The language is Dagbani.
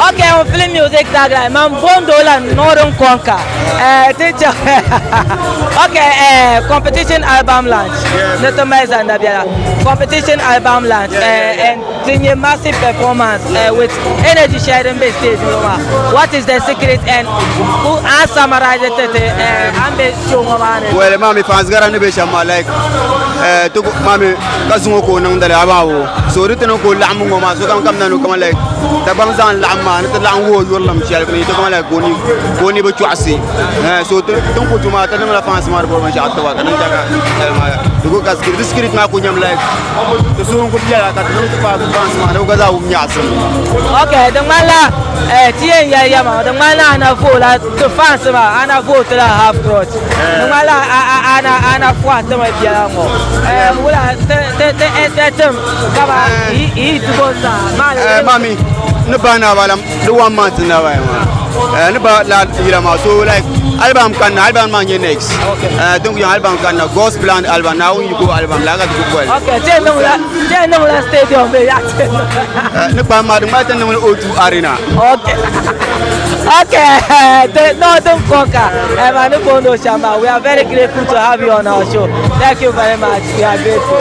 Okay, on film music tagline. Man bondo la Northern Conquer. Teacher. Okay, competition album launch. Yeah. Nito Meza Ndabiala. Competition album launch. And tinye massive performance with energy sharing based stage. What is the secret and who an summarize it? An be show ngomane. Well, mami fans gara ni be shɛm maa like ti mami ka zuŋɔ ka o niŋdili a baa wo so di ti niŋ ka o laɣim ŋɔ maa sokam kam na ni kama like Dagbaŋ zaŋ laɣim maa ni ti laɣim wuhi o yurilim shɛli ni ti kama like ka o ni bi chɔɣisi so tin ku tu maa ti niŋla fans maa di bɔri binshaɣu tiba ka niŋ chɛ ka shɛli maa di ku ka di secret maa ku nyɛmi like ti suhu n ku piɛla ka ti niŋ ti paagi fans maa ni bi gba zaa wum nyaɣisim. Okay, di ŋmanila ti yɛn yɛli ya maa, di ŋmanila ana voola ti fans maa, ana vote la half crotch. Di ŋmanila ana ana fɔhi ti mi biɛla ŋɔ. Wula ti ti ti expect kama yi ti bo saa maa. Mami ni ba na bala di one month na ba maa ni ba la yila maa so like album kanna, album maa nyɛ next. Din ku album kanna, God's Plan album, Naawuni yiko album la ka ti ku boli. Okay, ti yɛn niŋla stadium bee ya ti Ni kpaŋ maa di ŋmali ti niŋli O2 Arena. Okay, the Northern Conquer, Emmanuel Bondo Shama, we are very grateful to have you on our show. Thank you very much. We are grateful.